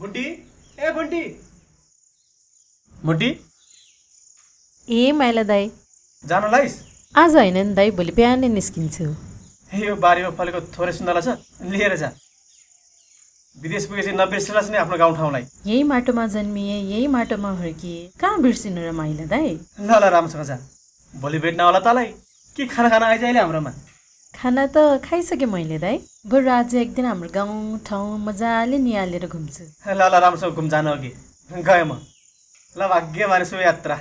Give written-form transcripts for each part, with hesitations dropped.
बुन्टी ए बुन्टी बुन्टी ए माइला दाई जान लाइस आज होइन नि दाई, भोलि बिहानै निस्किन्छु। यो बारीमा फलेको थोरै सुन्दला छ, लिएर जा। विदेश पुगेपछि नबिर्सिनुहोस् नि आफ्नो गाउँठाउँलाई। यही माटोमा जन्मिए, यही माटोमा हुर्किए, कहाँ बिर्सिनु र माइला दाई। ल ल राम्रोसँग जा, भोलि भेट्न होला तँलाई। के खाना खाना आइज अहिले हाम्रोमा? खाना त खाइसकेँ मैले दाई, बरु आज एक दिन हाम्रो गाउँ ठाउँ मजाले निहालेर घुम्छु। ल ल राम्रोसँग घुम, जान अघि गएँ म। ल भाग्य माने शुभयात्रा।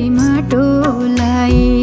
माटोलाई